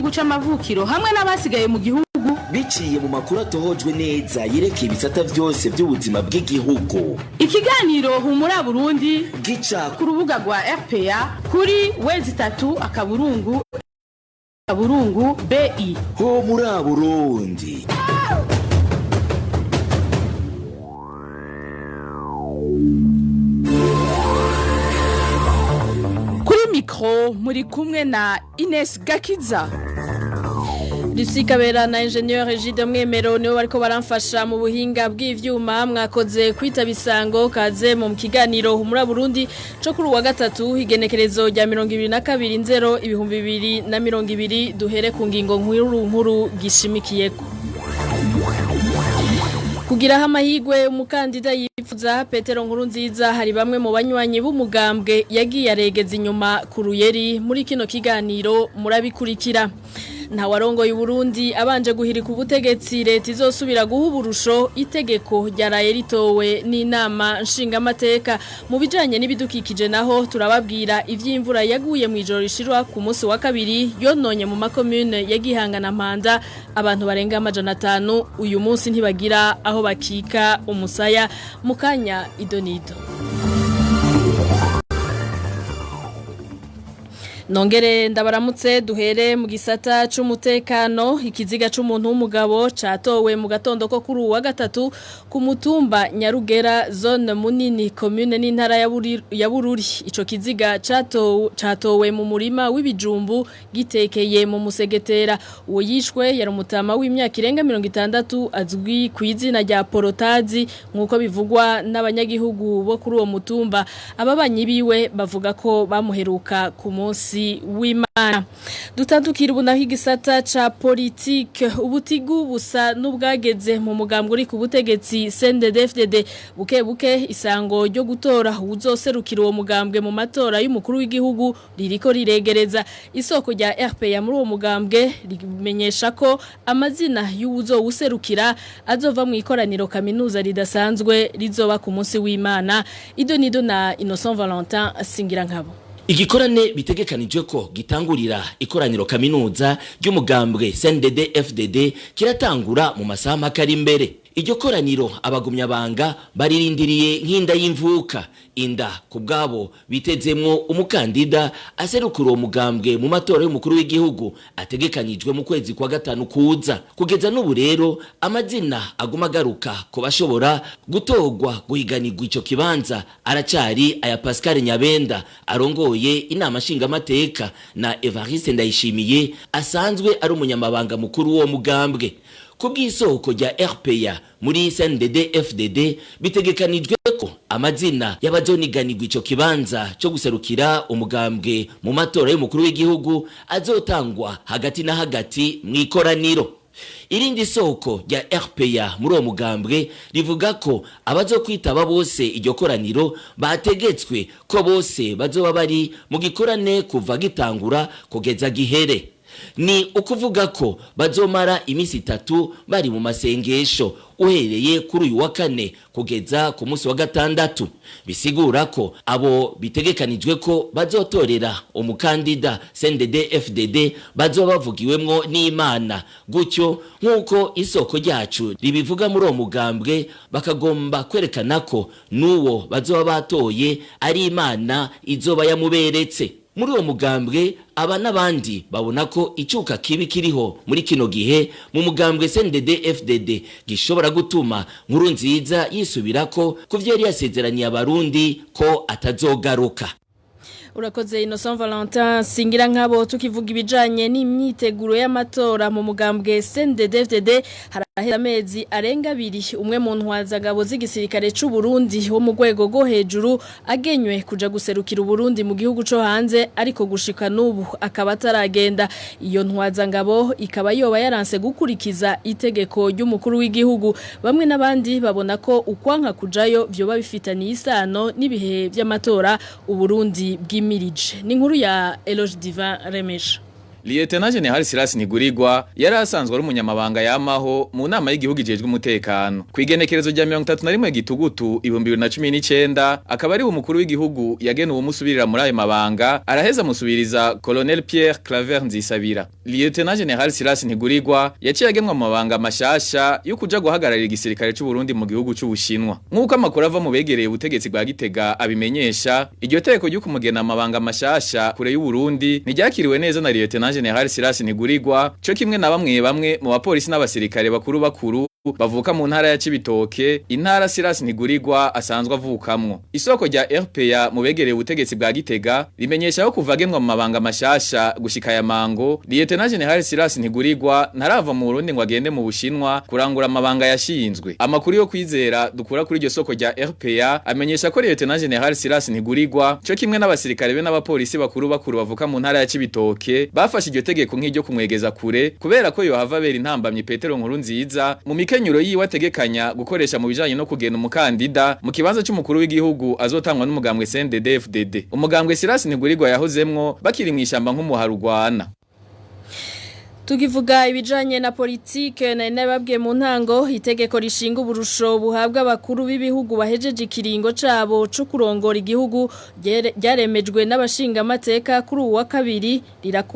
gihugu c'amavukiro hamwe n'abasigaye mu gihugu Biciye mu makuru atohojwe neza yerekeye ibisata byose by'ubuzima bw'igihugu. Ikiganiro Humura Burundi gica ku rubuga rwa RPA kuri w3..bi. Ho muri Burundi. Kuri mikro muri kumwe na Ines Gakiza. Lucie Kabera na Ingenieur Egide Mwemero nibo bariko baramfasha mu buhinga bw'ivyuma. Mwakoze kwitaba isango, kaze mu kiganiro Humura Burundi co kuri uwa gatatu, igenekerezo rya 22 nzero 2020. Duhere ku ngingo nkuru nkuru gishimikiyeko. Kugiraho amahigwe umukandida yifuza Petero Nkurunziza, hari bamwe mu banywanyi b'umugambwe yagiye aregeza inyuma ku ruyeri. Muri kino kiganiro murabikurikira. Nta warongoye Burundi abanje guhirika ubutegetsi leta izosubira guha uburusho, itegeko ryaraye ritowe n'inama nshingamateka. Mu bijanye n'ibidukikije naho, turababwira ivy'imvura yaguye mu ijoro rishirwa ku munsi wa kabiri yononye mu makomune ya Gihanga na Mpanda. Abantu barenga 500 uyu munsi ntibagira aho bakika umusaya. Mukanya idonido. Nongere ndabaramutse. Duhere mu gisata c'umutekano. Ikiziga c'umuntu w'umugabo catowe mu gatondo ko kuri uwa gatatu ku mutumba Nyarugera, zone Munini, commune n'intara ya Bururi. Ico kiziga catowe mu murima w'ibijumbu gitekeye mu musegetera. Uwo yishwe yari umutama w'imyaka irenga 60 azwi ku izina rya Porotazi, nk'uko bivugwa n'abanyagihugu bo kuri uwo mutumba. Ababanyi biwe bavuga ko bamuheruka ku munsi w'Imana. Dutandukira ubu naho igisata ca politike. Ubutigu busa n'ubwageze mu mugambwe uri ku butegetsi CNDD-FDD. Buke buke isango ryo gutora uzoserukira uwo mugambwe mu matora y'umukuru w'igihugu ririko riregereza. Isoko rya RPA muri uwo mugambwe rimenyesha ko amazina y'uwuzowuserukira azova mu ikoraniro kaminuza ridasanzwe rizoba ku munsi w'Imana. Ido nido na Innocent Valentin Singirankabo. Igikorane bitegekanijwe ko gitangurira ikoraniro kaminuza ry'umugambwe CNDD FDD kiratangura mu masaha make ari imbere. Iryo koraniro abagumyabanga baririndiriye nk'inda y'imvuka inda ku bwabo, bitezemwo umukandida aserukira uwo mugambwe mu matora y'umukuru w'igihugu ategekanijwe mu kwezi kwa gatanu kuza. Kugeza n'ubu rero, amazina aguma agaruka ku bashobora gutorwa guhiganirwa ico kibanza aracari aya Pascal Nyabenda arongoye inama nshingamateka na Evariste Ndayishimiye asanzwe ari umunyamabanga mukuru w'uwo mugambwe. Ku bw'isoko rya RPA muri CNDD FDD, bitegekanijwe ko amazina y'abazoniganirwa ico kibanza cyo guserukira umugambwe mu matora y'umukuru w'igihugu azotangwa hagati na hagati mu ikoraniro. Irindi soko rya RPA muri uwo mugambwe rivuga ko abazokwitaba bose iryo koraniro bategetswe ko bose bazoba bari mu gikorane kuva gitangura kugeza gihere. Ni ukuvuga ko bazomara iminsi 3 bari mu masengesho, uhereye kuri uyu wa kane kugeza ku munsi wa gatandatu. Bisigura ko abo bitegekanijwe ko bazotorera umukandida CNDD FDD bazoba bavugiwemwo n'Imana. Gutyo, nk'uko isoko ryacu ribivuga muri uwo mugambwe, bakagomba kwerekana ko n'uwo bazoba batoye ari Imana izoba yamuberetse. Muri uwo mugambwe, aba n'abandi babona ko icuka kibi kiriho muri kino gihe mu mugambwe CNDD FDD gishobora gutuma Nkurunziza yisubirako ku vyo yari yasezeraniye Abarundi ko atazogaruka. Urakoze, Innocent Valentin Singira nkabo. Tukivuga ibijanye n'imyiteguro y'amatora mu mugambwe CNDD-FDD, harahera amezi arenga 2 umwe mu ntwazangabo z'igisirikare c'u Burundi wo mu rwego rwo hejuru agenywe kuja guserukira Uburundi mu gihugu co hanze, ariko gushika n'ubu akaba ataragenda. Iyo ntwazangabo ikaba yoba yaranse gukurikiza itegeko ry'umukuru w'igihugu. Bamwe n'abandi babona ko ukwanka kujayo vyoba bifitaniye isano n'ibihe vy'amatora Uburundi bwimirije. Ni inkuru ya Eloge Divin Remesha. Lieutenant General Silas Ntigurirwa yari asanzwe ari umunyamabanga yamaho mu nama y'igihugu ijejwe umutekano. Kwigenekerezo rya 31 Gitugutu 2019 akaba ari umukuru w'igihugu yagenewe umusubirira muri ayo mabanga, araheza musubiriza Colonel Pierre Claver Nzisabira. Lieutenant General Silas Ntigurirwa yaciye agenwa mu mabanga mashasha yo kuja guhagararira igisirikare c'u Burundi mu gihugu c'Ubushinwa. Nk'uko amakuru ava mu begereye ubutegetsi bwa Gitega abimenyesha, iryo teko ryo kumugena amabanga mashasha kure y'u Burundi ntiryakiriwe neza na Lieutenant General Silas Ntigurirwa, co kimwe na bamwe bamwe mu bapolisi n'abasirikare bakuru bakuru bavuka mu ntara ya Cibitoke, intara Silas Ntigurirwa asanzwe avukamwo. Isoko rya RPA mu begereye ubutegetsi bwa Gitega rimenyesha ko kuva agenwa mu mabanga mashasha gushika ya mango, Lieutenant General Silas Ntigurirwa ntarava mu Burundi ngo agende mu Bushinwa kurangura amabanga yashinzwe. Amakuru yo kwizera dukura kuri iryo soko rya RPA amenyesha ko Lieutenant General Silas Ntigurirwa co kimwe n'abasirikare be n'abapolisi bakuru bakuru bavuka mu ntara ya Cibitoke bafashe iryo tegeko nk'iryo kumwegeza kure, kubera ko yohava abera intambamyi Petero Nkurunziza mu mikenyuro yiwe ategekanya gukoresha mu bijanye no kugena umukandida mu kibanza c'umukuru w'igihugu azotangwa n'umugambwe CNDD-FDD. Umugambwe Silas Ntigurirwa yahozemwo bakiri mw'ishamba nk'umuharugwana. Tukivuga ibijanye na politike na nababwiye mu ntango, itegeko rishinga uburusho buhabwa abakuru b'ibihugu bahejeje ikiringo cabo co kurongora igihugu ryaremejwe n'abashinga amateka kuri uwa kabiri,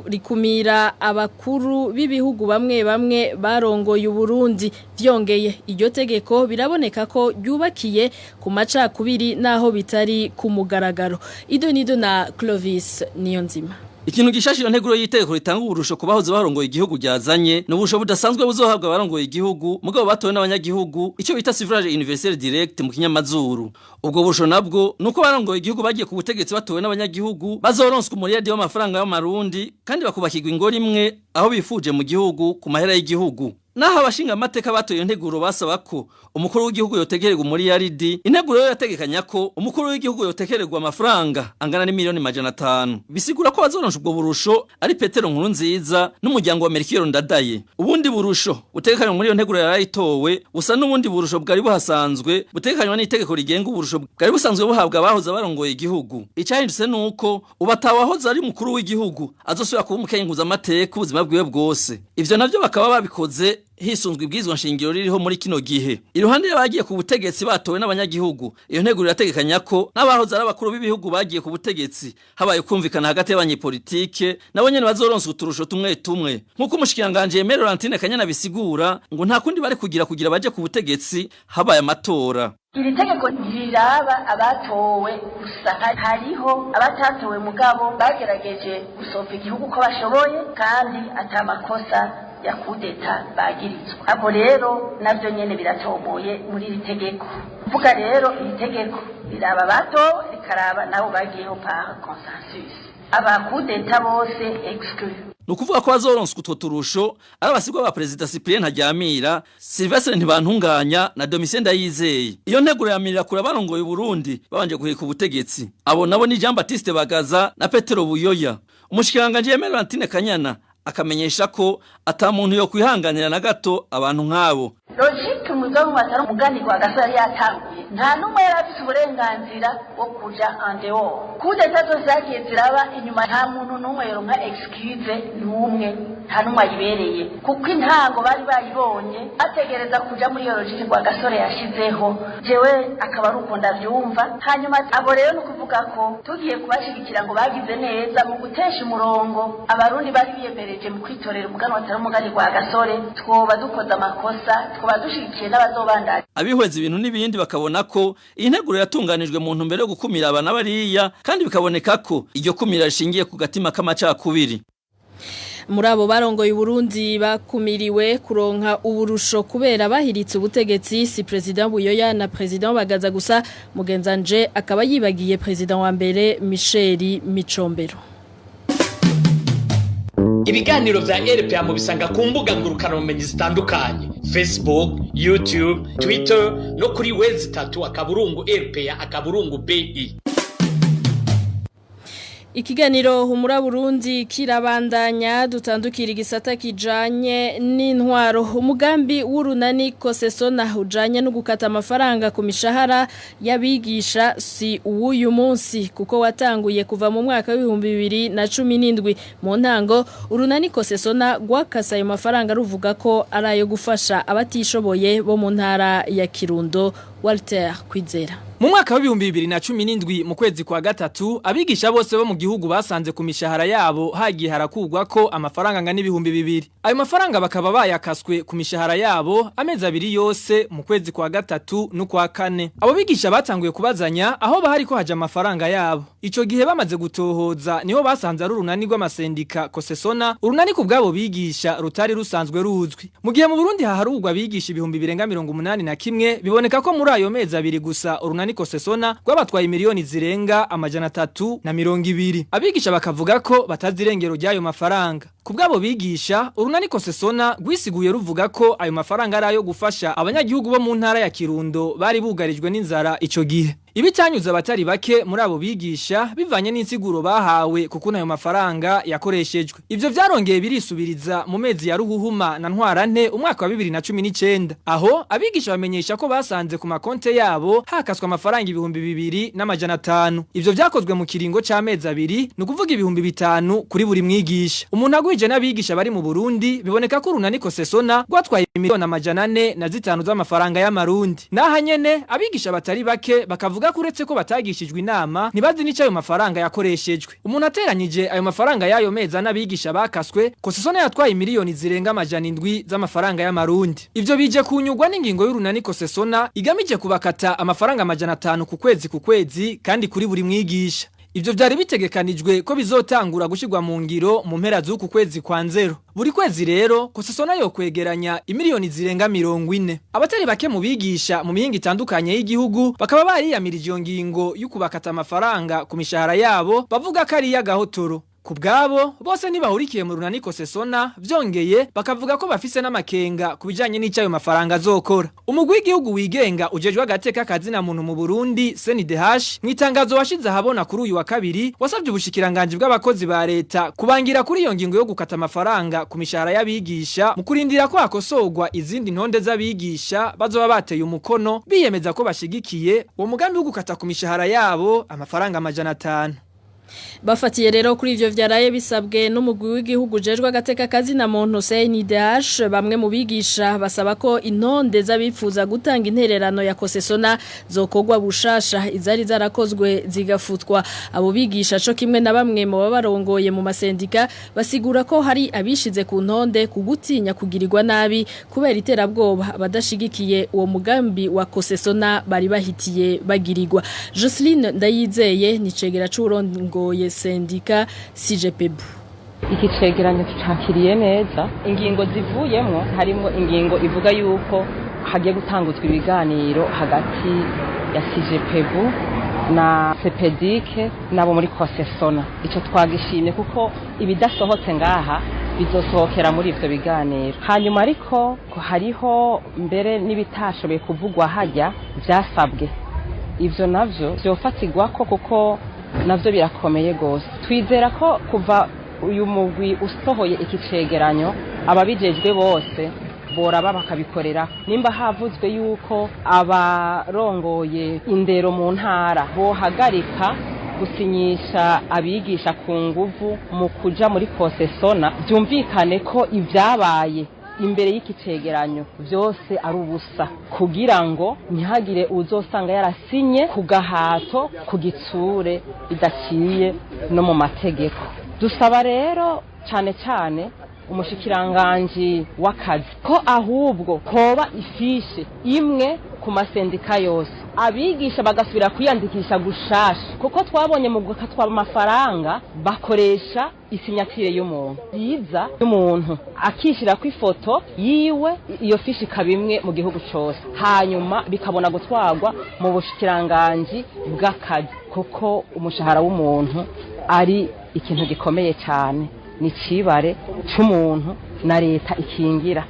rikumira abakuru b'ibihugu bamwe bamwe barongoye Uburundi. Vyongeye iryo tegeko biraboneka ko ryubakiye ku macakubiri naho bitari ku mugaragaro. Ido nido na Clovis Niyonzima. Ikintu gishashira nteguro y'itegeko ritanga uburusho ku bahoze barongoye igihugu ryazanye ni uburusho budasanzwe buzohabwa abarongoye igihugu mugabo batowe n'abanyagihugu, ico bita suffrage universel direct mu kinyamazuru. Ubwo burusho nabwo nuko barongoye igihugu bagiye ku butegetsi batowe n'abanyagihugu bazoronswa umuriyadi w'amafaranga y'amarundi, kandi bakubakirwa ingoro imwe aho bifuje mu gihugu ku mahera y'igihugu. Naho abashinga amateka batoye integuro basaba ko umukuru w'igihugu yotegererwa umuriyaridi, integuro yo yategekanya ko umukuru w'igihugu yotekererwa amafaranga angana n'imiliyoni 500. Bisigura ko bazoronsha ubwo burusho ari Petero Nkurunziza n'umuryango wa Melchior Ndadaye. Ubundi burusho butegekanywa muri iyo nteguro yarayitowe busa n'ubundi burusho bwari buhasanzwe butegekanywa n'itegeko rigenga uburusho bwari busanzwe buhabwa abahoze barongoye igihugu. Icahindutse nuko ubatawahoze ari umukuru w'igihugu azosubira kuba umukenguza amateka ubuzima bwiwe bwose. Ivyo navyo bakaba babikoze hisunzwe ibwirizwa nshingiro ririho muri kino gihe. Iruhande y'abagiye ku butegetsi batowe n'abanyagihugu, iyo nteguro irategekanya ko n'abahoze ari abakuru b'ibihugu bagiye ku butegetsi habaye kumvikana hagati y'abanyepolitike nabo nyene bazoronswa uturusho tumwe tumwe. Nk'uko umushikiranganje Aimée Laurentine Kanyana bisigura, ngo nta kundi bari kugira kugira baje ku butegetsi habaye amatora. Iri tegeko ntiriraba abatowe gusa, hariho abatatowe mugabo bagerageje gusopa igihugu ko bashoboye kandi atamakosa ya kudeta bagirizwa. Abo rero navyo nyene biratomoye muri iri tegeko. Kuvuga rero iri tegeko riraba abatowe, rikaraba nabo bagiyeho par consensus, abakudeta bose exclus. Nukuvuga ko bazoronswa utwo turusho ari abasigwa ba Perezida Cyprien Ntaryamira, Sylvestre Ntibantunganya na Domitien Ndayizeye. Iyo nteguro yamirira kure abarongoye Burundi babanje guhirika ubutegetsi. Abo nabo ni Jean Baptiste Bagaza na Petero Buyoya. Umushikiranganje Aimée Laurentine Kanyana akamenyesha ko ata muntu yo kwihanganira na gato abantu nk'abo. Logique mugabo atari umugani wa Gasore yatanguye, nta n'umwe yari afise uburenganzira bwo kuja en dehors. Kudeta zose zagiye ziraba inyuma, nta muntu n'umwe yoronka excuse n'umwe, nta n'umwe ayibereye, kuko intango bari bayibonye bategereza kuja muri iyo logique rwa Gasore yashizeho. Jewe akaba ari uko ndavyumva. Hanyuma abo rero ni ukuvuga ko tugiye kubashigikira ngo bagize neza mu gutesha umurongo abarundi bari biyemereje mu kwitorera umuganwa atari umugani rwa Gasore, twoba dukoze amakosa, twoba dushigikiye n'abazobandanya. Abihweza ibintu n'ibindi bakabona ko iyi nteguro yatunganijwe mu ntumbero yo gukumira abana bariya, kandi bikaboneka ko iryo kumira rishingiye ku gatima k'amacakubiri. Muri abo barongoye Burundi bakumiriwe kuronka uburusho kubera bahiritse ubutegetsi si President Buyoya na President Bagaza gusa, mugenzanje akaba yibagiye President wa mbere Michel Micombero. Ibiganiro vya RPA mubisanga ku mbuga ngurukanabumenyi zitandukanye: Facebook, YouTube, Twitter no kuri wezi 3.RPA.BI. Ikiganiro Humura Burundi kirabandanya dutandukira igisata kijanye n'intwaro. Umugambi w'urunani Kosesona ujanye no gukata amafaranga ku mishahara y'abigisha si uw'uyu munsi kuko watanguye kuva mu mwaka w'ibihumbi 2017. Mu ntango urunani Kosesona rwakase ayo mafaranga ruvuga ko ari ayo gufasha abatishoboye bo mu ntara ya Kirundo. Walter Kwizera. Mu mwaka w'ibihumbi 2017 mu kwezi kwa gatatu, abigisha bose bo mu gihugu basanze ku mishahara yabo hagiye harakugwa ko amafaranga angana 2000. Ayo mafaranga bakaba bayakaswe ku mishahara yabo amezi abiri yose mu kwezi kwa gatatu no kwa kane. Abo bigisha batanguye kubazanya aho bahari ko haja amafaranga yabo. Ico gihe bamaze gutohoza niho basanze ari urunani rw'amasendika Kosesona, urunani ku bwabo bigisha rutari rusanzwe ruzwi. Mu gihe mu Burundi haharugwa abigisha 2081, biboneka ko muri ayo mezi abiri gusa urunani Kosesona rwabatwaye miliyoni zirenga 320. Abigisha bakavuga ko batazi irengero ry'ayo mafaranga. Ku bwabo bigisha, urunani Kosesona rwisiguye ruvuga ko ayo mafaranga ari ayo gufasha abanyagihugu bo mu ntara ya Kirundo bari bugarijwe n'inzara ico gihe. Ibitanyuze abatari bake muri abo bigisha bivanye n'insiguro bahawe kuko ayo mafaranga yakoreshejwe. Ivyo vyarongeye birisubiriza mu mezi ya Ruhuhuma na Ntwarante umwaka wa 2019, aho abigisha bamenyesha ko basanze ku makonte yabo hakaswe amafaranga 2500. Ivyo vyakozwe mu kiringo c'amezi abiri, ni ukuvuga 5000 kuri buri mwigisha. Umuntu agwije n'abigisha bari mu Burundi biboneka ko urunani Kosesona rwatwaye miliyoni 405 z'amafaranga y'amarundi. Naha nyene abigisha batari bake bakavuga kuretse ko batagishijwe inama ntibazi n'ico ayo mafaranga yakoreshejwe. Umuntu ateranyije ayo mafaranga y'ayo mezi n'abigisha bakaswe, Kosesona yatwaye miliyoni zirenga 700 z'amafaranga y'amarundi. Ivyo bije kunyugwa n'ingingo y'urunani Kosesona igamije kubakata amafaranga 500 ku kwezi ku kwezi kandi kuri buri mwigisha. Ivyo vyari bitegekanijwe ko bizotangura gushirwa mu ngiro mu mpera z'uku kwezi kwa nzero. Buri kwezi rero Kosesona yo kwegeranya imiliyoni zirenga 40. Abatari bake mu bigisha mu mihingo itandukanye y'igihugu bakaba bariyamirije iyo ngingo y'ukubakata amafaranga ku mishahara yabo, bavuga ko ari iy'agahotoro. Ku bwabo bose ntibahurikiye mu runani Kosesona, vyongeye bakavuga ko bafise n'amakenga ku bijanye n'ico ayo mafaranga azokora. Umugwi w'igihugu wigenga ujejwe agateka kazina muntu mu Burundi CNDH, mw'itangazo washize ahabona kuri uyu wa kabiri, wasavye ubushikiranganji bw'abakozi ba leta kubangira kuri iyo ngingo yo gukata amafaranga ku mishahara y'abigisha mu kurindira ko hakosorwa izindi ntonde z'abigisha bazoba bateye umukono biyemeza ko bashigikiye uwo mugambi wo gukata ku mishahara yabo amafaranga 500. Bafatiye rero kuri ivyo vyaraye bisabwe n'umugwi w'igihugu ujejwe agateka kazi na muntu CNDH, bamwe mu bigisha basaba ko intonde z'abifuza gutanga intererano ya Kosesona zokogwa bushasha, izari zarakozwe zigafutwa. Abo bigisha co kimwe na bamwe mu babarongoye mu masendika basigura ko hari abishize ku ntonde kugutinya kugirirwa nabi kubera iterabwoba abadashigikiye uwo mugambi wa Kosesona bari bahitiye bagirirwa. Jocelyn Ndayizeye ni cegera c'urongoye sendika CGPB. Iki cegeranyo tucakiriye neza, ingingo zivuyemwo harimo ingingo ivuga yuko hagiye gutanguzwa ibiganiro hagati ya CGPB na CPDIC nabo muri Kosesona. Ico twagishimye kuko ibidasohotse ngaha bizosohokera muri ivyo biganiro. Hanyuma ariko hariho mbere n'ibitashoboye kuvugwa hajya vyasabwe, ivyo navyo vyofatirwako kuko navyo birakomeye gose. Twizera ko kuva uyu mugwi usohoye iki cegeranyo ababijejwe bose boraba bakabikorera. Nimba havuzwe yuko abarongoye indero mu ntara bohagarika gusinyisha abigisha ku nguvu mu kuja muri Kosesona, byumvikane ko ivyabaye imbere y'iki cegeranyo vyose ari ubusa, kugira ngo ntihagire uzosanga yarasinye ku gahato ku gitsure bidaciye no mu mategeko. Dusaba rero cane cane umushikiranganji w'akazi ko ahubwo hoba ifishe imwe ku masendika yose, abigisha bagasubira kwiyandikisha gushasha, kuko twabonye mu gukatwa amafaranga bakoresha isinyatire y'umuntu yiza y'umuntu akishira ku ifoto yiwe, iyo fishi ikaba imwe mu gihugu cose, hanyuma bikabona gutwarwa mu bushikiranganji bw'akazi, kuko umushahara w'umuntu ari ikintu gikomeye cyane, ni cibare c'umuntu na leta ikingira.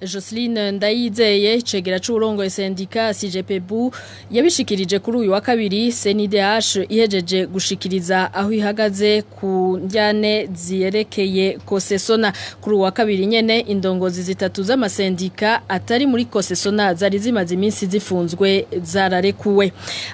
Jocelyn Ndayizeye cegera c'urongoye sendika CGPBU yabishikirije kuri uyu wa kabiri CNDH ihejeje gushikiriza aho ihagaze ku njyane ziyerekeye Kosesona. Kuri uyu wa kabiri nyene indongozi zitatu z'amasendika atari muri Kosesona zari zimaze iminsi zifunzwe zararekuwe.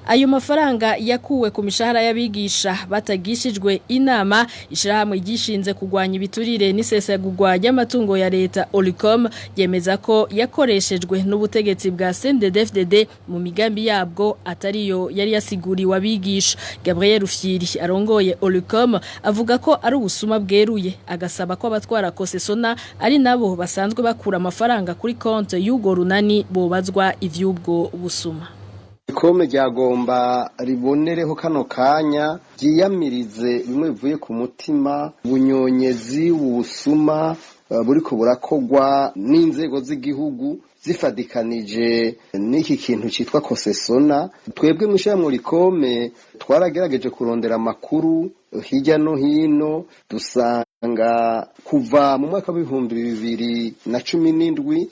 Ayo mafaranga yakuwe ku mishahara y'abigisha batagishijwe inama, ishirahamwe ryishinze kugwanya ibiturire n'isesagurwa ry'amatungo ya leta Olicom yemeza ko yakoreshejwe n'ubutegetsi bwa CNDD-FDD mu migambi yabwo atariyo yari yasiguriwe abigisha. Gabriel Rufyiri arongoye Olicom avuga ko ari ubusuma bweruye, agasaba ko abatwara Kosesona ari nabo basanzwe bakura amafaranga kuri konte y'ugo runani bobazwa ivy'ubwo busuma. Ikome ryagomba ribonereho kano kanya ryiyamirize bimwe bivuye ku mutima bunyonyezi ubusuma buriko burakogwa n'inzego z'igihugu zifadikanije n'iki kintu citwa Kosesona. Twebwe mw'ishirahamwe Olicom twaragerageje kurondera amakuru hirya no hino, dusanga kuva mu mwaka w'2017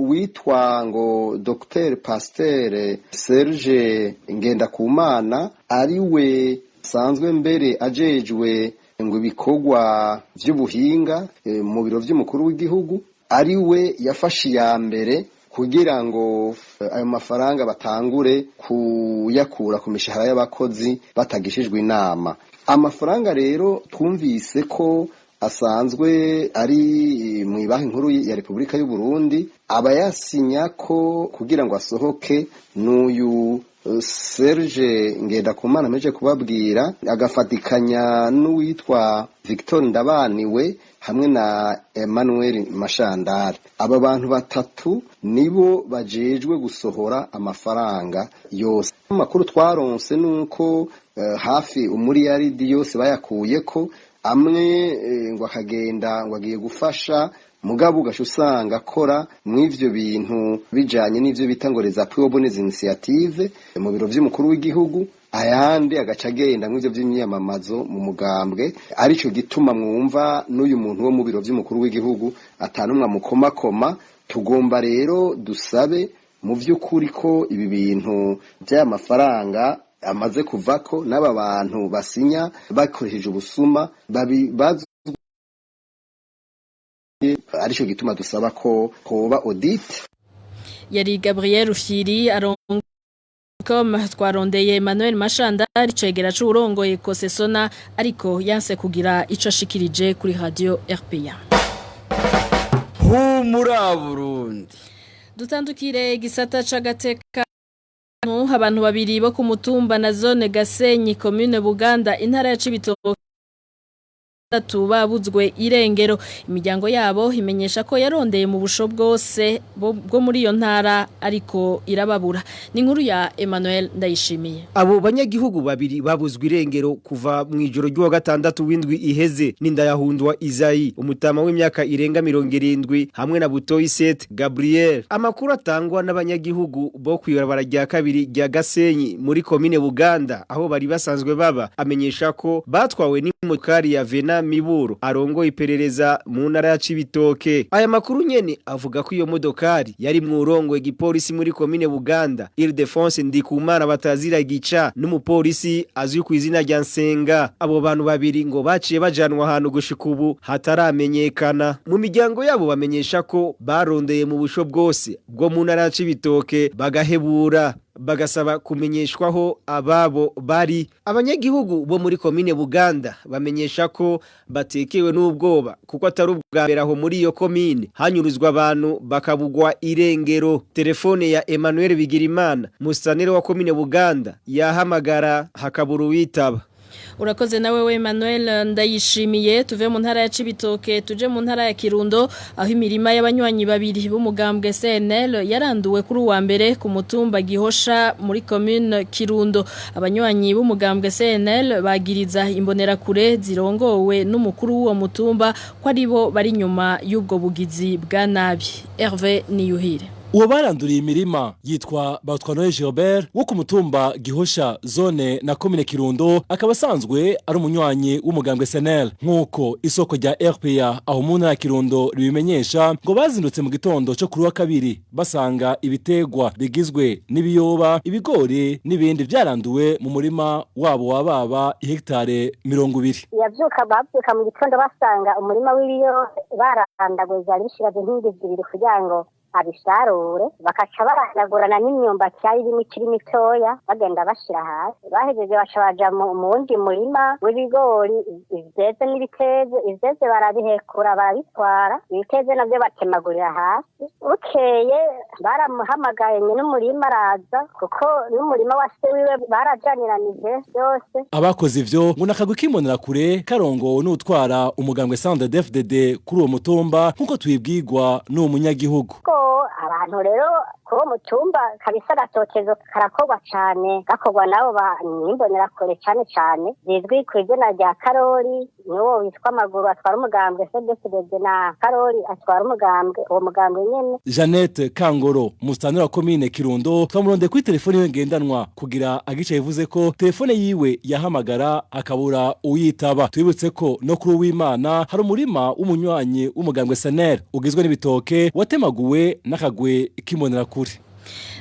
witwa ngo Dr Pasteur Serge Ngendakumana ariwe sanzwe mbere ajejwe ngo ibikorwa vy'ubuhinga mu biro vy'umukuru w'igihugu, ariwe yafashe iya mbere kugira ngo ayo mafaranga batangure kuyakura ku mishahara y'abakozi batagishijwe inama. Amafaranga rero twumvise ko asanzwe ari mu Banki Nkuru ya Republika y'u Burundi, abayasinya ko kugira ngo asohoke n'uyu Serge Ngendakumana ameje kubabwira, agafatikanya n'uwitwa Victor Ndabaniwe hamwe na Emmanuel Mashandari. Aba bantu batatu nibo bajejwe gusohora amafaranga yose. Amakuru twaronse nuko hafi umuriyaridi yose bayakuyeko, amwe ngo akagenda ngo agiye gufasha, mugabo ugasha usanga akora mw'ivyo bintu bijanye n'ivyo bita ngo les appuis aux bonnes initiatives mu biro vy'umukuru w'igihugu, ayandi agaca agenda mw'ivyo vy'imyiyamamazo mu mugambwe. Arico gituma mwumva n'uyu muntu wo mu biro vy'umukuru w'igihugu atanumwe amukomakoma. Tugomba rero dusabe mu vy'ukuri ko ibi bintu vy'aya mafaranga amaze kuvako n'aba bantu basinya bakoresheje ubusuma babibazwe, arico gituma dusaba ko hoba audit. Yari Gabriel Rufyiri arongoye. Twarondeye Emmanuel Mashandari cegera c'urongoye Kosesona, ariko yanse kugira ico ashikirije kuri radio RPA. Humura Burundi. Dutandukire gisata c'agateka. Abantu babiri bo ku mutumba na zone Gasenyi, commune Buganda, intara ya Cibitoke babuzwe irengero. Imiryango yabo imenyesha ko yarondeye mu busho bwose bwo muri iyo ntara ariko irababura. Ni inkuru ya Emmanuel Ndayishimiye. Abo banyagihugu babiri babuzwe irengero kuva mu ijoro ry'uwa gatandatu w'indwi iheze ni Ndayahundwa Izayi, umutama w'imyaka irenga 70, hamwe na Butoyi Seth Gabriel. Amakuru atangwa n'abanyagihugu bo kwibarabara rya kabiri rya Gasenyi muri komine Buganda aho bari basanzwe baba amenyesha ko batwawe n'imodokari ya Vena Miburo arongo iperereza mu ntara ya Cibitoke. Aya makuru nyene avuga ko iyo modokari yari mu urongo igipolisi muri komine Buganda, Ildefonse Ndikumana batazira gica, n'umupolisi azwi ku izina rya Nsenga. Abo bantu babiri ngo baciye bajanwa ahantu gushika ubu hataramenyekana. Mu miryango yabo bamenyesha ko barondeye mu busho bwose bwo mu ntara ya Cibitoke bagahebura, bagasaba kumenyeshwaho ababo bari. Abanyagihugu bo muri komine Buganda bamenyesha ko batekewe n'ubwoba kuko atari ubwa mbere aho muri iyo komine hanyuruzwa abantu bakabugwa irengero. Telefone ya Emmanuel Bigirimana, musanire wa komine Buganda, yahamagara hakabura uwitaba. Urakoze nawe we Emmanuel Ndayishimiye. Tuve mu ntara ya Cibitoke tuje mu ntara ya Kirundo, aho imirima y'abanywanyi babiri b'umugambwe CNL yaranduwe kuri uwa mbere ku mutumba Gihosha muri commune Kirundo. Abanywanyi b'umugambwe CNL bagiriza imbonerakure zirongowe n'umukuru w'uwo mutumba ko aribo bari nyuma y'ubwo bugizi bwa nabi. Hervé Niyuhire. Uwo baranduriye imirima yitwa Batwanoye Gilbert wo ku mutumba Gihosha zone na komine Kirundo, akaba asanzwe ari umunywanyi w'umugambwe SNL, nk'uko isoko rya RPA aho mu ntara ya Kirundo ribimenyesha. Ngo bazindutse mu gitondo cyo kuri wa kabiri basanga ibitegwa bigizwe n'ibiyoba, ibigori n'ibindi byaranduwe mu murima wabo wababa hegitare 20. Yavyuka, bavyuka mu gitondo basanga umurima w'ibiyoba barandaguye, vyari bishigaje nk'indwi 2 kugira ngo abisarure, bakaca barandagurana n'imyumbati yari irimo ikiri mitoya, bagenda bashira hasi. Bahejeje baca baja mu wundi murima w'ibigori, ivyeze n'ibiteze. Ivyeze barabihekura barabitwara, ibiteze navyo batemagurira hasi. Bukeye baramuhamagaye nyene umurima araza, kuko n'umurima wa se wiwe barajaniranije byose. Abakoze ivyo ngo nakagwi kimonera kure karongowe n'utwara umugambwe CNDD-FDD kuri uwo mutumba, nk'uko tubibwirwa n'uwo munyagihugu. Ko abantu rero kuri uwo mutumba kabisa agatotezo karakorwa cane, gakorwa nabo n'imbonerakure cane cane zizwi ku izina rya Karori, n'uwo witwa Maguru atwara umugambwe CNDD-FDD, na Karori atwara umugambwe, uwo mugambwe nyene. Jeannette Kangoro, musitanteri wa komine Kirundo, twamurondeye kuri telefone yiwe ngendanwa kugira agice yivuze ko telefone yiwe yahamagara akabura uyitaba. Twibutse ko no kuri uwimana hari umurima w'umunywanyi w'umugambwe SNL ugizwe n'ibitoke watemaguwe n'akagwe k'imbonerakure.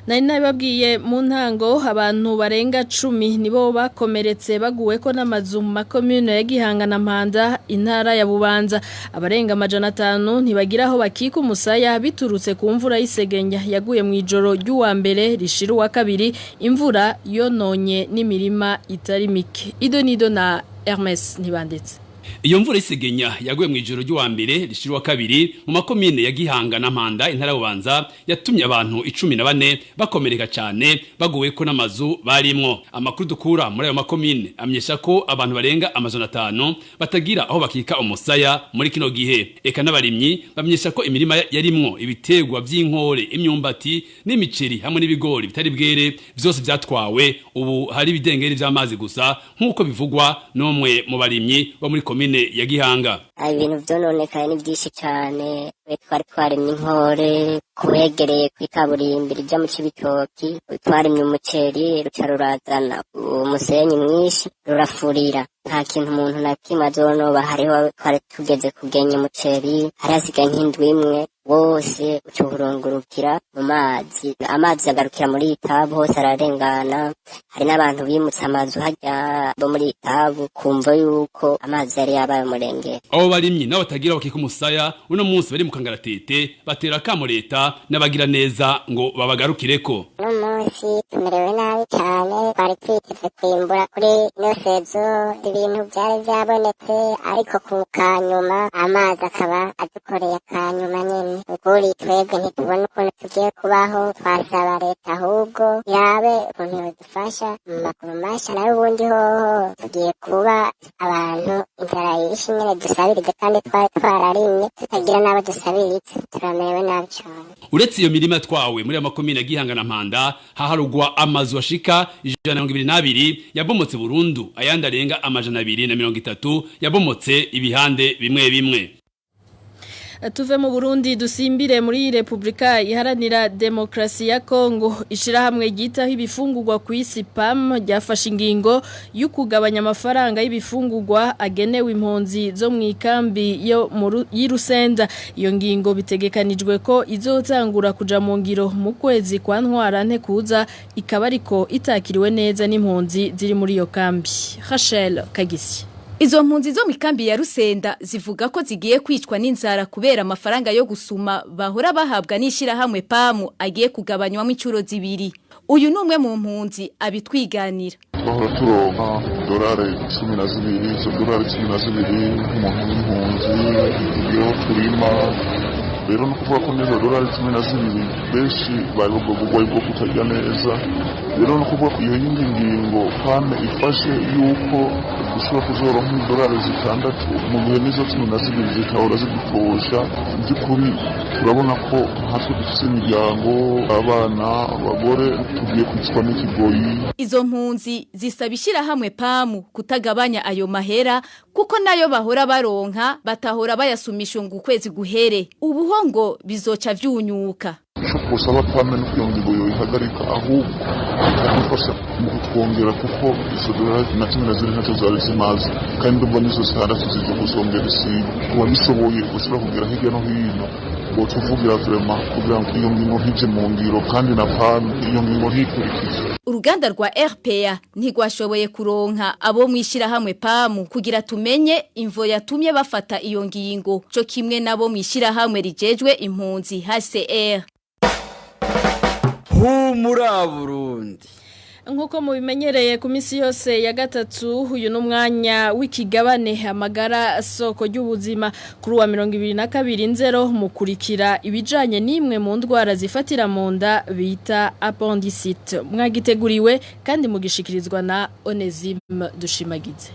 Nari nabibabwiye mu ntango, abantu barenga 10 nibo bakomeretse baguwe ko n'amazu mu makomune ya Gihanga na Mpanda, intara ya Bubanza. Abarenga 500 ntibagira aho bakika umusaya biturutse ku mvura y'isegenya yaguye mu ijoro ry'uwa mbere rishira uwa kabiri, imvura yononye n'imirima itari mike. Ido nido na Hermes Ntibanditse. Iyo mvura isegenya yaguye mu ijoro ry'uwa mbere rishira uwa kabiri mu makomine ya Gihanga na Mpanda, intara ya Bubanza, yatumye abantu 14 bakomereka cyane baguwe ko n'amazu barimwo. Amakuru dukura muri ayo makomine amenyesha ko abantu barenga 500 batagira aho bakika umusaya muri kino gihe. Eka n'abarimyi bamenyesha ko imirima yarimwo ibitegwa by'inkore, imyumbati n'imiceri hamwe n'ibigori bitari bwere vyose vyatwawe, ubu hari ibidengeri vy'amazi gusa, nk'uko bivugwa n'umwe mu barimyi bo muri komine ya Gihanga. Ibintu vyononekaye ni byinshi cyane. Twari twarimye inkore kuhegereye kw'ikaburimbi rija mu Cibitoki, twarimye umuceri ruca rurazana umusenyi mwinshi rurafurira, nta kintu umuntu na kimwe azonoba. Hariho twari tugeze kugenya umuceri, hari hasigaye nk'indwi imwe, wose uca uhurungurukira mu mazi, amazi agarukira muri itabu hose ararengana. Hari n'abantu bimutse amazu harya bo muri itabu kumva yuko amazi yari yabaye umurengera. Abo barimyi nabo batagira bakika umusaya uno munsi bari mu kangaratete, batera akamo leta n'abagira neza ngo babagarukireko. Uno munsi tumerewe nabi cyane, twari twiteze kwimbura kuri ino saison, ibintu byari byabonetse, ariko ku kanyuma amazi akaba adukoreye akanyuma nyene. Ukuri twebwe ntitubona ukuntu tugiye kubaho, twasaba leta ahubwo irabe ukuntu yodufasha mu maguru masha, nayo ubundi hoho tugiye kuba abantu inzara yishe nyene, dusabirize kandi twari twararimye tutagira n'abo dusabiriza, turamerewe nabi cane. Uretse iyo mirima twawe muri amakomine ya Gihanga na Mpanda, haharugwa amazu ashika 122 yabomotse burundu, ayandi arenga 230 yabomotse ibihande bimwe bimwe. Tuve mu Burundi dusimbire muri Republika Iharanira Demokrasi ya Kongo. Ishirahamwe ryitaho ibifungurwa ku isi PAM ryafashe ingingo yo kugabanya amafaranga y'ibifungurwa agenewe impunzi zo mu ikambi yo y'Irusenda. Iyo ngingo bitegekanijwe ko izotangura kuja mu ngiro mu kwezi kwa ntwarante kuza, ikaba ariko itakiriwe neza n'impunzi ziri muri iyo kambi. Rachel Kagisi. Izo mpunzi zo mikambi ya Rusenda zivuga ko zigiye kwicwa n'inzara kubera amafaranga yo gusuma bahora bahabwa n'ishirahamwe PAM agiye kugabanywamo incuro 2. Uyu numwe mu mpunzi abitwiganira. Twahora turonka $12, izo $12 nk'umuntu w'impunzi iyo turima rero no kuvuga ko n'izo $12 benshi bari ubwo burwayi bwo kutarya neza, Rero no kuvuga iyo yindi ngingo PAM ifashe yuko dushobora kuzoronka idolari 6 mu gihe n'izo 12 zitahora zidutosha, by'ukuri turabona ko nkatwe dufise imiryango, abana, abagore, tugiye kwicwa n'ikigoyi. Izo mpunzi zisaba ishyirahamwe PAM kutagabanya ayo mahera kuko nayo bahora baronka batahora bayasumisha ngo ukwezi guhere, ubuho ngo bizoca vyunyuka. Ico twosaba PAM no kugira ngo yoyihagarika, ahubwo ikadufasha mu kutwongera, kuko izo dolari na 14 ntaco zari zimaze, kandi ndumva n'izo 6 zije kuzongera isibe. Uwabishoboye ushobora kugera hirya no hino botuvugira vraiment kugira ngo iyo ngingo ntije mu ngiro, kandi na PAM iyo ngingo ntikurikize. Uruganda rwa RPA ntigwashoboye kuronka abo mwishirahamwe PAM kugira tumenye imvo yatumye bafata iyo ngingo, co kimwe nabo mwishirahamwe rijejwe impunzi HCR. Humura Burundi. Nkuko mubimenyereye ku minsi yose ya gatatu, uyu n'umwanya w'ikigabane amagara soko ry'ubuzima. Kuri wa 22 nzero mukurikira ibijanye n'imwe mu ndwara zifatira mu nda bita appendicite. Mwagiteguriwe kandi mugishikirizwa na Onesime Dushimagize.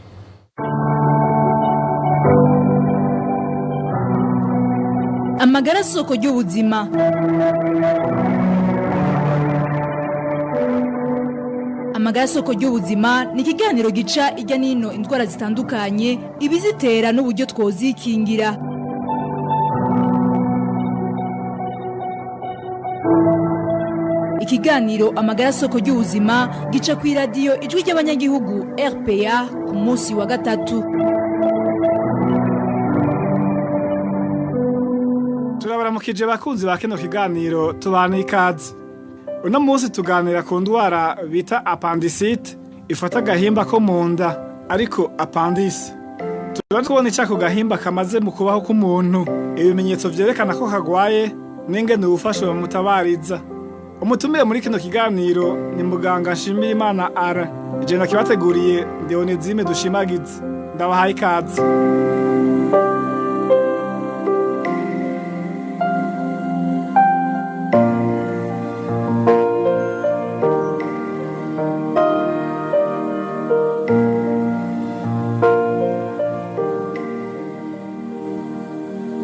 Amagara soko ry'ubuzima. Amagara soko ry'ubuzima ni ikiganiro gica ijya nino indwara zitandukanye, ibizitera n'uburyo twozikingira. Ikiganiro amagara soko ry'ubuzima gica ku radio Ijwi ry'Abanyagihugu RPA ku munsi wa gatatu. Turabaramukije bakunzi ba kino kiganiro tubana ikaze. Uno munsi tuganira ku ndwara bita appendicite ifata agahimba ko mu nda, ariko appendice. Tuba tubona icako gahimba kamaze mu kubaho k'umuntu, ibimenyetso vyerekana ko kagwaye n'ingene ubufasha bamutabariza. Umutumire muri kino kiganiro ni muganga Nshimirimana Ara. Ije nakibateguriye ndi Onesime Dushimagize. Ndabahaye ikaze.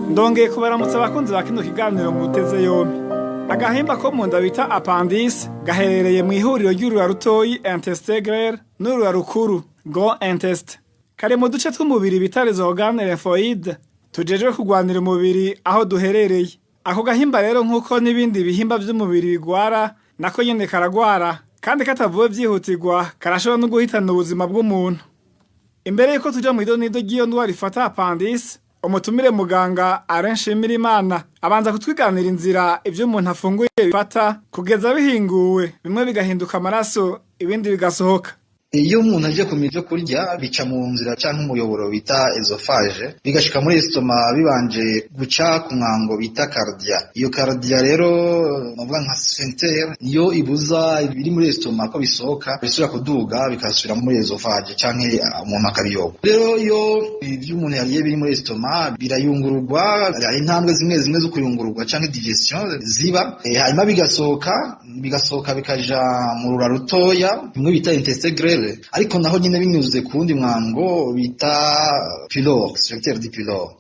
Ndongeye kubaramutsa abakunzi ba kino kiganiro muteze yombi. Agahimba ko mu nda bita appendice gaherereye mu ihuriro ry'urura rutoyi intestin grêle n'urura rukuru gros intestin. Kare mu duce tw'umubiri bita les organes lymphoïdes tujejwe kugwanira umubiri aho duherereye. Ako gahimba rero nkuko n'ibindi bihimba by'umubiri bigwara, nako nyene karagwara, kandi katavuwe byihutirwa karashobora no guhitana ubuzima bw'umuntu. Imbere yuko tuja mu idonido ry'iyo ndwara ifata appendice, umutumire muganga Alain Nshimirimana abanza kutwiganira inzira ivyo umuntu afunguye bifata kugeza bihinguwe, bimwe bigahinduka amaraso ibindi bigasohoka. Iyo umuntu aje kumira ivyo kurya bica mu nzira canke umuyoboro bita esophage, bigashika muri estoma bibanje guca ku mwango bita cardia. Iyo cardia rero navuga nka sphincter niyo ibuza ibiri muri estoma ko bisohoka, bisubira kuduga bikasubira muri esophage canke umuntu akabiyoba. Rero iyo ivyo umuntu yariye biri muri estoma birayungururwa, hari intambwe zimwe zimwe zo kuyungururwa canke digestion ziba, hanyuma bigasohoka bikaja mu rura rutoya bimwe bita intestin grêle, ariko naho nyine binyuze ku wundi mwango bita pylore, sphincter du pylore.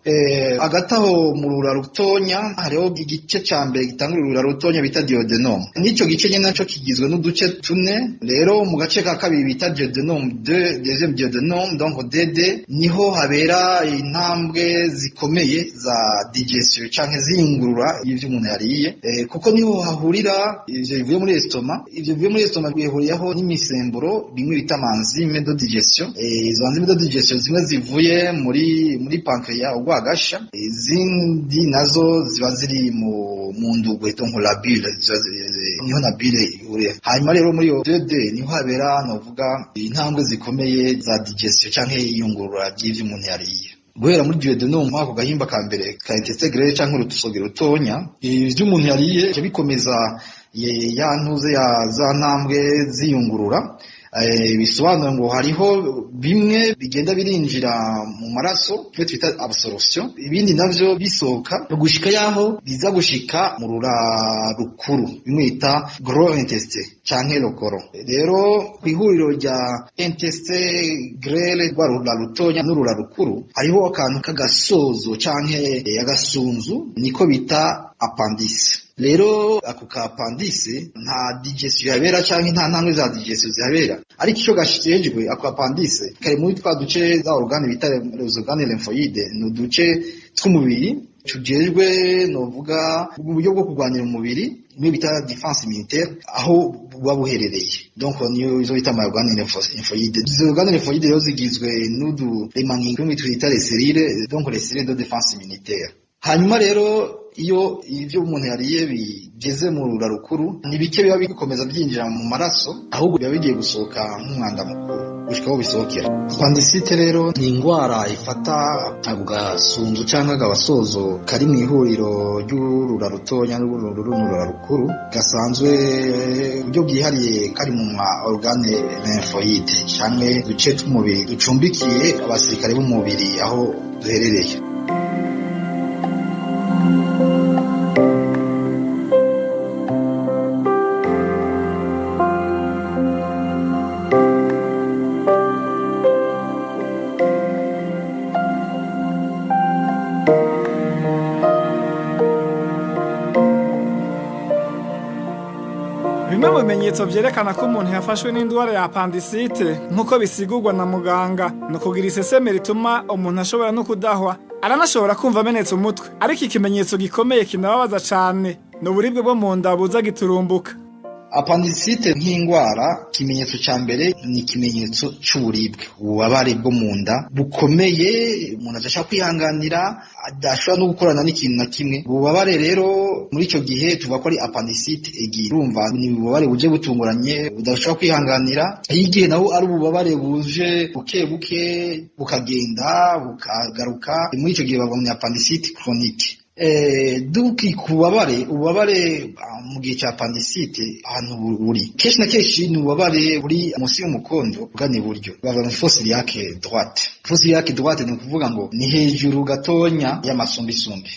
Hagati aho mu rura rutonya hariho igice ca mbere gitanga urura rutonya bita duodenum. N'ico gice nyene naco kigizwe n'uduce tune. Rero mu gace ka kabiri bita duodenum 2, deuxième duodenum, donc DD, niho habera intambwe zikomeye za digestion canke ziyungurura ivyo umuntu yariye, kuko niho hahurira ivyo bivuye muri estoma. Ivyo bivuye muri estoma bihuriyeho n'imisemburo bimwe bita enzyme de digestion. Izo enzyme de digestion zimwe zivuye muri pancreas urwagasha, izindi nazo ziba ziri mu ndugwe, donc la bile, niho na bile ihuriye. Hanyuma rero muri iyo 2D niho habera novuga intambwe zikomeye za digestion canke iyungurura ry'ivyo umuntu yariye. Guhera muri duodenum ako gahimba ka mbere ka intestin grêle canke urutusogero rutonya, ivyo umuntu yariye bikomeza ya ntuze ya za ntambwe ziyungurura. Bisobanura ngo hariho bimwe bigenda birinjira mu maraso, byo twita absorption, ibindi navyo bisohoka gushika yaho biza gushika mu rura rukuru, bimwe bita gros intestin canke le colon. Rero kw'ihuriro rya intestin grêle, rwa rura rutonya n'urura rukuru, hariho akantu k'agasozo canke agasunzu, niko bita appendice. Rero ako ka appendice nta digestion yabera canke nta ntambwe za digestion zihabera, ariko ico gashejwe ako appendice kari muri twa duce za organe bita les organes lymphoïdes, ni uduce tw'umubiri tujejwe novuga uburyo bwo kurwanira umubiri, bimwe bita défense immunitaire, aho buba buherereye. Donc niyo izo bita ama organes lymphoïdes. Izo organes lymphoïdes rero zigizwe n'uduremangingo bimwe twita les cellules, donc les cellules de défense immunitaire. Hanyuma rero iyo ivyo umuntu yariye bigeze mu rura rukuru, ni bike biba bikomeza byinjira mu maraso, ahubwo biba bigiye gusohoka nk'umwanda mukuru gushika aho bisohokera. Appendicite rero ni ingwara ifata ako gasunzu canke agasozo kari mu ihuriro ry'urura rutonya n'urura rukuru, gasanzwe uburyo bwihariye kari mu ma organe lymphoïde canke uduce tw'umubiri ducumbikiye abasirikare b'umubiri aho duherereye. Bimwe mu bimenyetso vyerekana ko umuntu yafashwe n'indwara ya appendicite nk'uko bisigurwa na muganga, ni ukugira iseseme rituma umuntu ashobora no kudahwa, aranashobora kumva amenetse umutwe, ariko ikimenyetso gikomeye kinababaza cane ni uburibwe bwo mu nda buza giturumbuka. Appendicite nk'indwara, ikimenyetso ca mbere ni ikimenyetso c'uburibwe, ububabare bwo mu nda bukomeye, umuntu adashobora kwihanganira, adashobora no gukorana n'ikintu na kimwe. Ububabare rero muri ico gihe tuvuga ko ari appendicite aiguë. Urumva ni ububabare buje butunguranye, budashobora kwihanganira. Iyo igihe naho ari ububabare buje buke buke, bukagenda bukagaruka, muri ico gihe bavuga ngo ni appendicite chronique. Duki kubabare, ububabare mu gihe cya appendicite ahantu buri kenshi na kenshi ni ububabare buri munsi y'umukondo ugana iburyo, bavuga ngo fosse iliaque droite. Fosse iliaque droite ni ukuvuga ngo ni hejuru gatonya y'amasumbisumbi,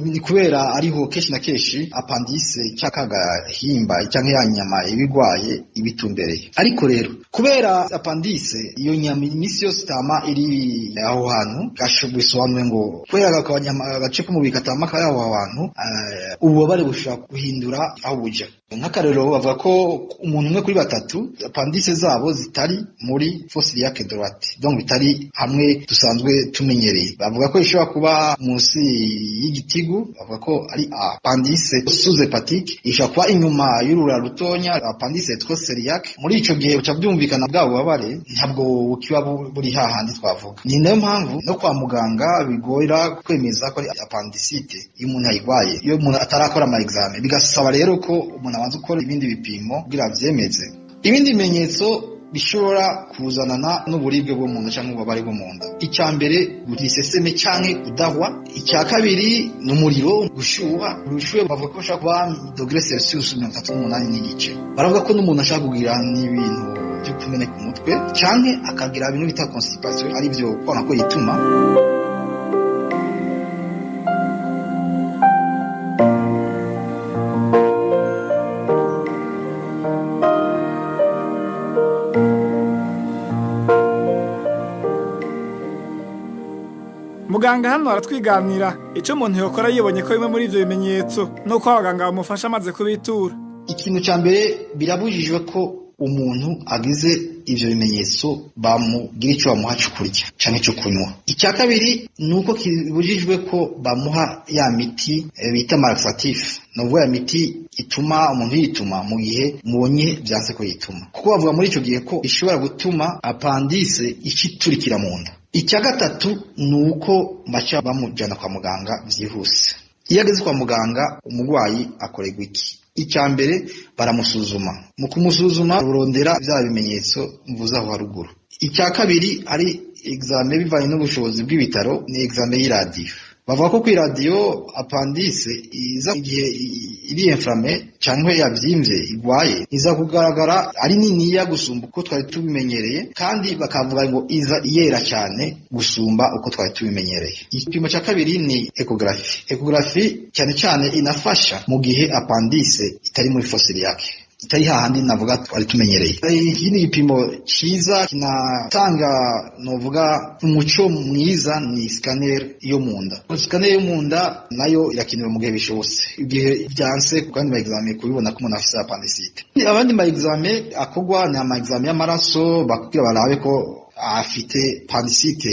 ni kubera ariho kenshi na kenshi appendice cy'akagahimba cyangwa ya nyama ibigwaye ibitumbereye. Ariko rero kubera appendice iyo nyama iminsi yose itama iri aho hantu, bisobanuye ngo kubera agace k'umubiri katama kari aho hantu, ububabare bushobora guhindura aho buja. Nk'akarorero bavuga ko umuntu umwe kuri batatu appendice zabo zitari muri fosse iliaque droite, donc bitari hamwe dusanzwe tumenyereye. Bavuga ko ishobora kuba munsi y'igitigu, bavuga ko ari appendice sous-hépatique, ishobora kuba inyuma y'urura rutonya, appendice rétro-cœliaque. Muri ico gihe buca byumvikana bwa bubabare ntabwo bukiba buri hahandi twavuga. Ni nayo mpamvu no kwa muganga bigora kwemeza ko ari appendicite iyo umuntu ayirwaye, iyo umuntu atarakora ama examen, bigasaba rero ko umuntu abanza gukora ibindi bipimo kugira avyemeze. Ibindi bimenyetso bishobora kuzanana n'uburibwe bwo mu nda cyangwa ububabare bwo mu nda, icya mbere iseseme canke kudahwa, icya kabiri ni umuriro, gushuha. Ubushuhe bavuga ko bushobora kuba degré Celsius 38.5. Baravuga ko n'umuntu ashobora kugira n'ibintu byo kumeneka umutwe canke akagira ibintu bita constipation, ari byo kubona ko yituma. Muganga hano aratwiganira icyo umuntu yokora yibonye ko bimwe muri ivyo bimenyetso, nuko abaganga bamufasha amaze kubitura. Ikintu cya mbere, birabujijwe ko umuntu agize ivyo bimenyetso bamugira ico bamuha cyo kurya canke cyo kunywa. Icya kabiri ni uko kibujijwe ko bamuha ya miti bita laxatif, ni ukuvuga ya miti ituma umuntu yituma mu gihe mubonye vyanse ko yituma, kuko bavuga muri ico gihe ko ishobora gutuma appendice iciturikira mu nda. Icya gatatu ni uko baca bamujyana kwa muganga byihuse. Iyo ageze kwa muganga umurwayi akorerwa iki? Icya mbere baramusuzuma. Mu kumusuzuma burondera bya bimenyetso mvuze aho haruguru. Icya kabiri ari examen bivanye n'ubushobozi bw'ibitaro, ni examen y'iradiyo. Bavuga ko kuri radio appendice iza igihe iri inflammé cyangwa yavyimvye igwaye, iza kugaragara ari niniya gusumba uko twari tubimenyereye, kandi bakavuga ngo iza yera cyane gusumba uko twari tubimenyereye. Igipimo cya kabiri ni échographie. Échographie cyane cyane inafasha mu gihe appendice itari muri fosse iliaque, itari hahandi navuga twari tumenyereye. Ikindi gipimo cyiza kinatanga, novuga, umuco mwiza ni scanner yo mu nda. Scanner yo mu nda nayo irakenewe mu gihe bishobotse, igihe byanse kandi ma examen kubibona ko umuntu afise appendicite. Abandi ma examen akorwa ni ama examen y'amaraso, bakubwira barabe ko afite appendicite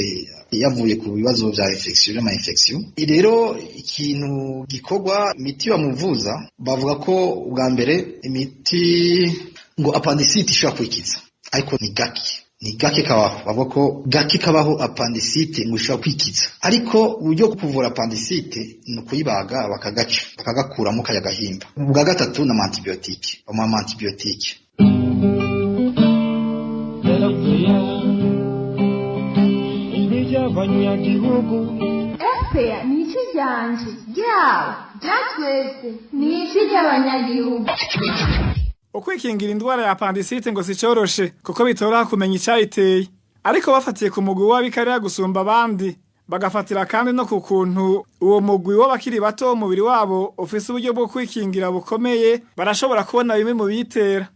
yavuye ku bibazo vya infection n'ama infection. Rero ikintu gikorwa, imiti bamuvuza, bavuga ko ubwa mbere imiti ngo appendicite ishobora kwikiza, ariko ni gake kabaho. Bavuga ko gake kabaho appendicite ngo ishobora kwikiza, ariko uburyo bwo kuvura appendicite ni ukuyibaga, bakagaca, bakagakuramo kaya gahimba. Ubwa gatatu ni ama antibiotique, bamuha ama antibiotique. Abanyagihugu. RPA ni ijwi ryanje, ryawe, rya twese, ni ijwi ry'abanyagihugu. Ukwikingira indwara ya appendicite ngo sicoroshe, kuko bitoroha kumenya icayiteye, ariko bafatiye ku mugwi w'abikarira gusumba abandi, bagafatira kandi no ku kuntu uwo mugwi w'abakiri bato umubiri wabo ufise uburyo bwo kwikingira bukomeye, barashobora kubona bimwe mu biyitera.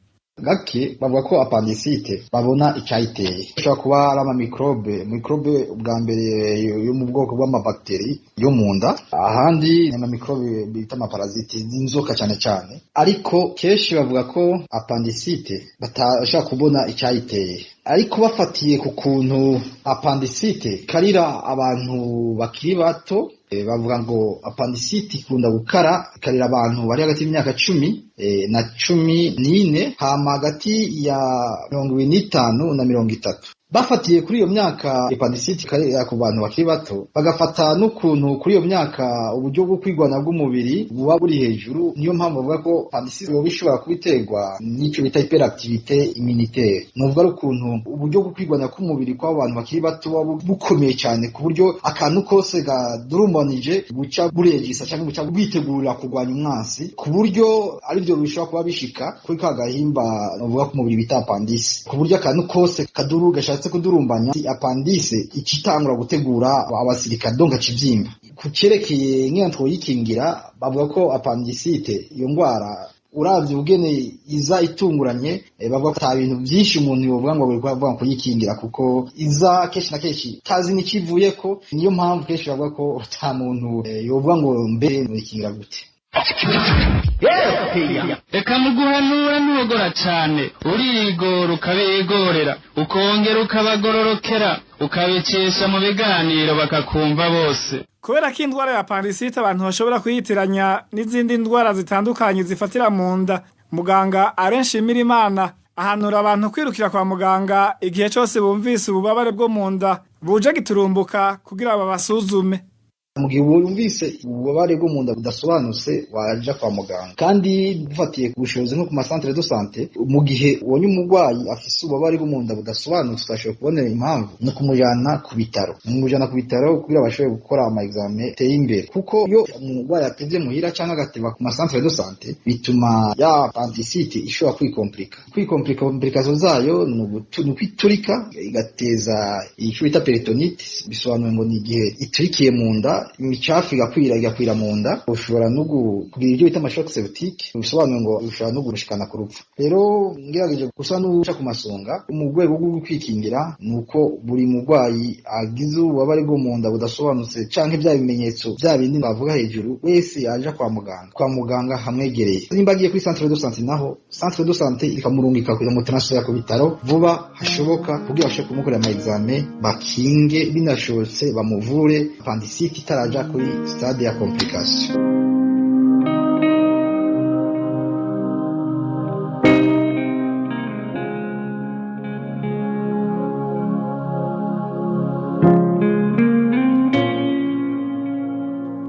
Gake bavuga ko appendicite babona icyayiteye, ishobora kuba ari amamicrobe, microbe ubwa mbere yo mu bwoko bw'amabactéries yo mu nda, ahandi ni amamicrobe bita amaparasites n'inzoka cyane cyane. Ariko kenshi bavuga ko appendicite batashobora kubona icyayiteye, ariko bafatiye ku kuntu appendicite karira abantu bakiri bato, bavuga ngo appendicite ikunda gukara, ikarira abantu bari hagati y'imyaka 10 na 14, hama hagati ya 25 na 30. Bafatiye kuri iyo myaka appendicite ikarira ku bantu bakiri bato, bagafata n'ukuntu kuri iyo myaka uburyo bwo kwigwana bw'umubiri buba buri hejuru, niyo mpamvu bavuga ko appendicite yoba ishobora kuba iterwa n'icyo bita hyperactivité immunitaire. Nuvuga ari ukuntu uburyo bwo kwigwana k'umubiri kw'abantu bakiri bato buba bukomeye cyane, ku buryo akantu kose gadurumbanije buca buregisa cyangwa buca bwitegurira kurwanya umwansi, ku buryo aribyo bishobora kuba bishika kuri ka gahimba bavuga ku mubiri bita appendice, ku buryo akantu kose kaduru gashatse kudurumbanya appendice icitangura gutegura abasirikare, donc akivyimba. Ku cerekeye nk'iyo twoyikingira, bavuga ko appendicite, iyo ndwara, uravye ubugene iza itunguranye, bavuga ko ata bintu byinshi umuntu yovuga ngo bari kuyikingira, kuko iza kenshi na kenshi tazi n'ikivuyeko. Niyo mpamvu kenshi bavuga ko ata muntu yovuga ngo mbe noyikingira gute. Reka muguhanura ntugora cane, urigora ukabigorera, ukongera ukabagororokera, ukabikesha mu biganiro bakakumva bose. Kubera ko indwara ya appendicite abantu bashobora kuyitiranya n'izindi ndwara zitandukanye zifatira mu nda, muganga Arenshimira Imana ahanura abantu kwirukira kwa muganga igihe cyose bumvise ububabare bwo mu nda buje giturumbuka, kugira babasuzume. Mu gihe wumvise ububabare bwo mu nda budasobanutse, waja kwa muganga. Kandi dufatiye ku bushobozi nko ku macentres de santé, mu gihe ubonye umurwayi afise ububabare bwo mu nda budasobanutse, utashobora kubonera impamvu, ni ukumujana ku bitaro, ni umujana ku bitaro kugira bashobore gukora ama examen ateye imbere, kuko iyo umurwayi atevye muhira cyangwa agateba ku macentres de santé, bituma ya appendicite ishobora kwikomplika. Kwikomplika, complication zayo ni ukwiturika, igateza icyo bita péritonite. Bisobanuye ngo ni igihe iturikiye mu nda, imicafu igakwira mu nda, ushobora no kugira ibyo bita amachoc septique, bisobanuye ngo ushobora no gushikana ku rupfu. Rero ngerageje gusa n'uca ku masonga, mu rwego rwo kwikingira ni uko buri murwayi agize ububabare bwo mu nda budasobanutse canke bya bimenyetso bya bindi bavuga hejuru, wese yaja kwa muganga hamwegereye. Nimba agiye kuri centre de santé naho, centre de santé ikamurungika kugira ngo transfert ku bitaro vuba hashoboka, kugira bashobore kumukorera ama examen, bakinge, binashobotse bamuvure appendicite itaraja kuri stade ya complication.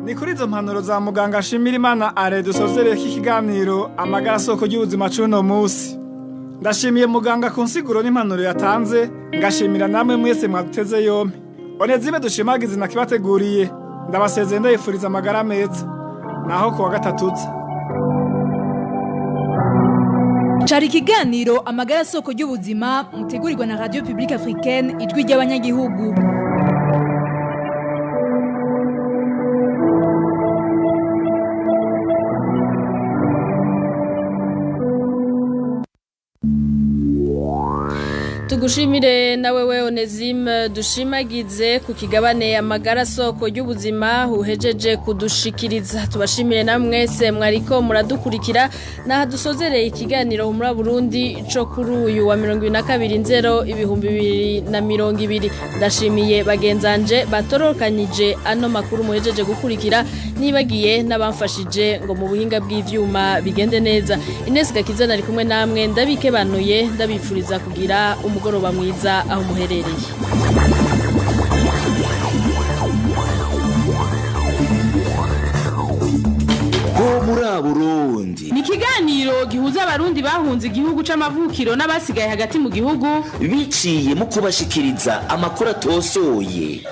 Ni kuri izo mpanuro za muganga ashimira Imana are dusozereye ko ikiganiro Amagara Soko ry'Ubuzima c'uno musi. Ndashimiye muganga ku nsiguro n'impanuro yatanze, ngashimira namwe mwese mwaduteze yompi. Onezime Dushimagize nakibateguriye. Ndabasezeye ndayifuriza amagara meza. Naho kuwa gatatu uza. Cari ikiganiro amagara soko y'ubuzima mutegurirwa na Radio Publique Africaine, ijwi ry'abanyagihugu. Tugushimire na wewe Onesime dushimagize ku kigabane amagara soko y'ubuzima uhejeje kudushikiriza. Tubashimire namwese mwariko muradukurikira naha dusozereye ikiganiro muri Burundi co kuri uyu wa 2022 nzero 2020. Ndashimiye bagenzanje batorokanyije ano makuru muhejeje gukurikira, nibagiye n'abamfashije ngo mu buhinga bw'ivyuma bigende neza. Ines Gakiza nari kumwe namwe, ndabikebanuye, ndabifuriza kugira umugoroba mwiza aho muherereye. Muri Burundi ni ikiganiro gihuza abarundi bahunze igihugu c'amavukiro n'abasigaye hagati mu gihugu biciye mu kubashikiriza amakuru atosoye.